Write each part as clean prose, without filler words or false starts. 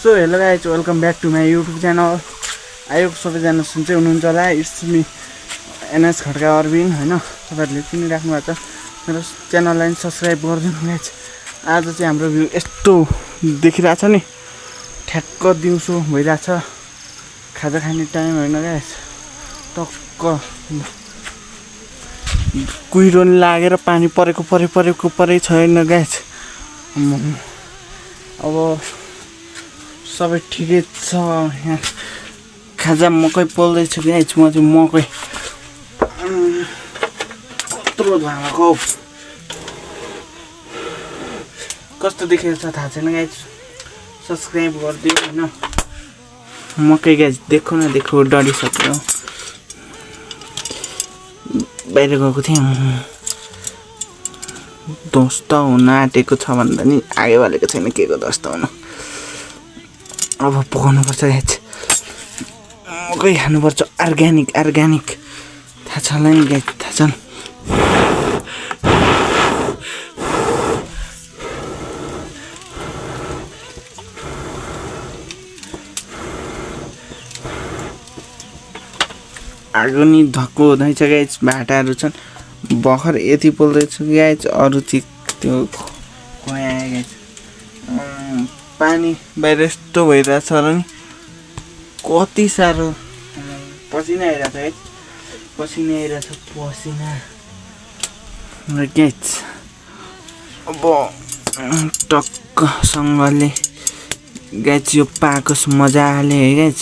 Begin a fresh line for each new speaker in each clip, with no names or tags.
So hello guys welcome back to my YouTube channel. आयोग सबैजना सुन्छै हुनुहुन्छ होला। It's me NS Khadka Arvind होइन, तपाईँहरूले चिनिराख्नु भएको छ। मेरो च्यानललाई सब्सक्राइब गरिदिनु गाइज। आज चाहिँ हाम्रो भ्यू यस्तो देखिरहेछ नि, ठ्याक्क दिउँसो भइरहेछ, खाजा खाने टाइम होइन गाइज। टक्क कुहिरो लागेर पानी परेको छैन गाइज। अब सबै ठिकै छ। यहाँ खाजा मकै पोल्दैछु गाइज। म चाहिँ मकै कत्रो धुवाको कस्तो देखेको छ थाहा छैन गाइज। सब्सक्राइब गरिदियो होइन। मकै गाइज देखो न देखो डढिसक्यो। बाहिर गएको थिएँ, ध्वस्त हुन आँटेको छ भन्दा नि आगे बढेको छैन। के को ध्वस्त हुनु, अब पकाउनु पर्छ गाइज। मकै खानुपर्छ, अर्ग्यानिक थाहा छ होला नि गाइज, थाहा छ नि। आगो नि धक्को हुँदैछ गाइज। भाटाहरू छन्, भर्खर यति पोल्दैछु गाइज। अरू चिज त्यो खोया गाइज। पानी बाहिर यस्तो भइरहेछ र नि, कति साह्रो पसिना आइरहेछ गाइज। पसिना गाइज। अब टक्कसँगले गाइज यो पाकोस् मजाले है गाइज।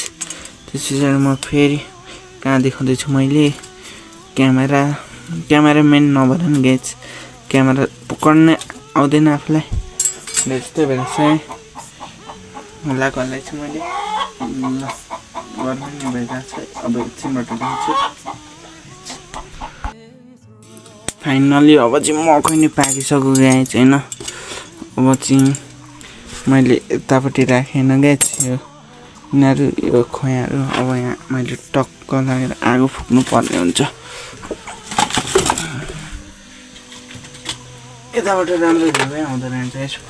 त्यस पछाडि म फेरि कहाँ देखाउँदैछु मैले, क्यामेराम्यान नभएर नि गाइज। क्यामेरा पक्र्न आउँदैन आफूलाई, त्यस्तै भएर चाहिँ लगाइछु मैले। ल गर्नु नि भइरहेको छ। अब एकछिनबाट दिन्छु। फाइनली अब चाहिँ मकै नि पाकिसक्यो गाइज होइन। अब चाहिँ मैले यतापट्टि राखेन गाइज। यिनीहरू यो खोयाहरू अब यहाँ मैले टक्क लागेर आगो फुक्नु पर्ने हुन्छ। यताबाट राम्रो धुमै आउँदो रहेछ यसो।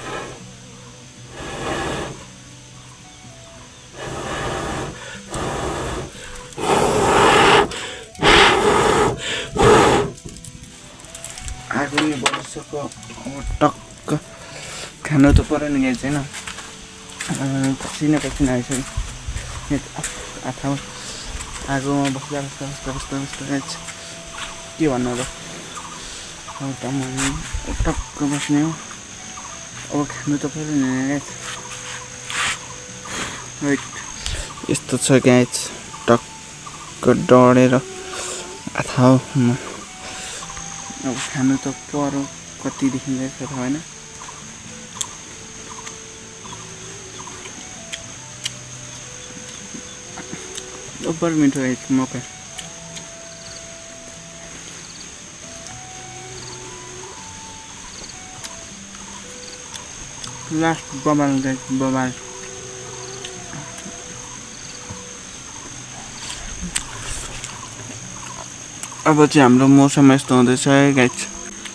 आगो नि बढिसक्यो। अब टक्क खानु त पऱ्यो नि गाइज होइन। पसिना आइसक्यो। आथा आगोमा बस्दा गाइज के भन्नु र। अब त म टक्क बस्ने हो। अब खानु त पऱ्यो नि गाइज। यस्तो छ गाइज, टक्क डढेर आथा हो। अब खानु त पऱ्यो। कति देखिँदैछ थाहा होइन। ओभर मिठो गाइज मकै। लास्ट बबाल गाइज, बबाल। अब चाहिँ हाम्रो मौसम यस्तो हुँदैछ है गाइज।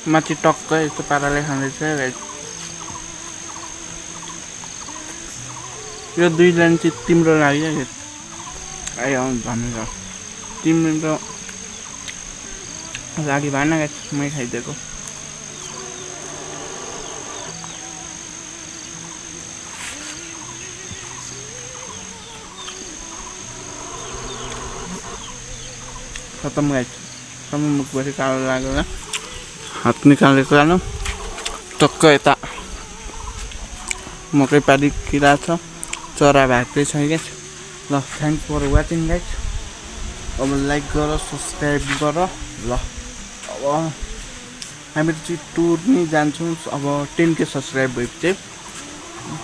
माथि टक्क यस्तो पाराले खाँदैछ है गाइज। यो 2 लाइन चाहिँ तिम्रो लाग्यो गाइज। आयो भनेर तिम्रो लागि भएन गाइज, मै खाइदिएको। खतम गाइज। सबै मुखभरि कालो लागेर हात निकालेको जानु। टक्क यता मकै पारिरहेछ, चरा भाग्दै छ गाइज। ल थ्याङ्क्स फर वाचिङ गाइज। अब लाइक गर, सब्सक्राइब गर। ल अब हामीहरू चाहिँ टुर नि जान्छौँ। अब 10K सब्सक्राइब भएपछि चाहिँ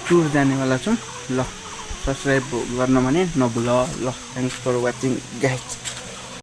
टुर जानेवाला छौँ। ल सब्सक्राइब गर्न भने नभुल। ल थ्याङ्क्स फर वाचिङ गाइज।